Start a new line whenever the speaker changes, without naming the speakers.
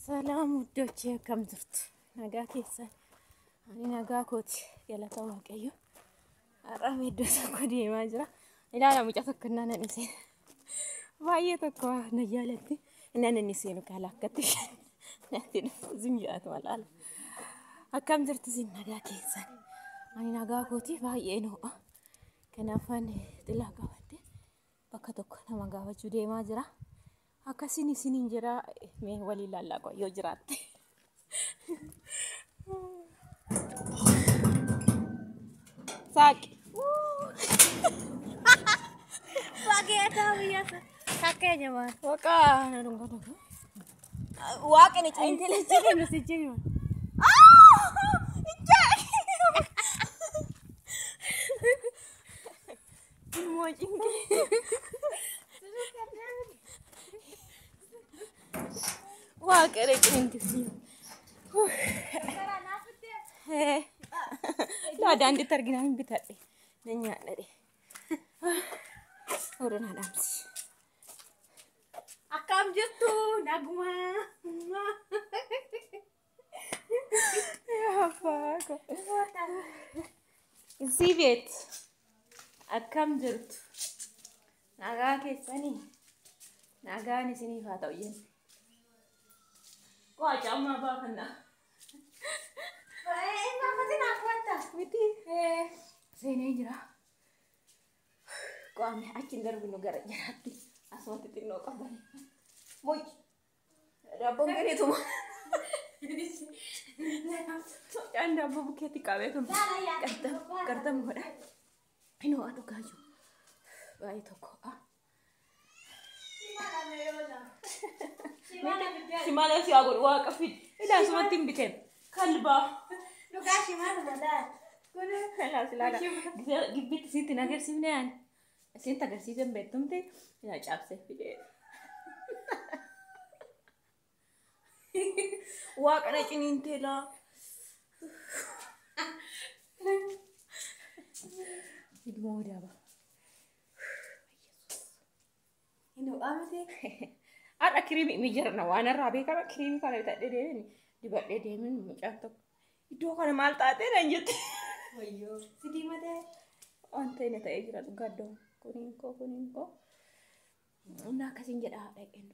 ሰላም ውዶቼ akkam jirtu? Nagaa keessan? Ani nagaa kooti, galata Waaqayyo. Har'a iddoo tokko deemaa jira. Ilaala, mucaa tokko innaan inni seenu. Baay'ee tokko na jaalatti. Innaan inni seenu kaala akkatti natti dhufu zim jedhatu malaala. Akkam jirtu isin, nagaa keessan? Ani nagaa kooti, baay'ee ho'a. Kanaaf ani xilaa qabadde bakka tokko nama gaafachuu deemaa jira. Akkasiin isiniin jira, mee waliin laallaa yoo jiraatte. Saaqi.
Waaqeetaa biyya fakkeenya maal?
Waaqa na dhungata. Waaqni
Intala jiru si jiru.
Ilmoo cinqee. Waaqa ciniintisi. Laa, daandiitti arginaa hin bitadhe. Nan nyaadha. Oduu na dhaamsi.
Akkam jirtu, naguma?
እዚህ ቤት akkam jirtu? Nagaa keessanii? Nagaan isiniif haa ta'u jenna. Waa caammaa baafannaa. Miti seenee jira. Qaame achi hin darbinu, gara jiraatti. Asumatti xinnoo qabani. Moy daabboon gareetuma. Mucaan daabboo bukkeetti qabee kun qarxam godha. Inoo dhugaa jiru. Baay'ee tokko. Shimala si haa godhu, waaqa fidi. Ilaa, asumatti hin biteen. Kalbaa.
Dhugaa shimaala laal.
Ilaas ilaala. Gibbitti isitti hin agarsiifne ani. Isitti agarsiisan beektumti. Ilaa, cabsee fidee. Waaqa na ciniintee laa. Ilmoo daaba.
Inni ho'aa.
Har'a kiriimii mijarna waan irraa beekama, kiriimii kana bitadhee deemin dibadhee deemin, mucaan tokko iddoo kana maal taatee naan jette.
Wayyoo. Si diimatee?
Wanta inni ta'ee jira dhugaa, iddoo kuniin koo kuniin koo. Inni akkasiin jedha, dhaqeen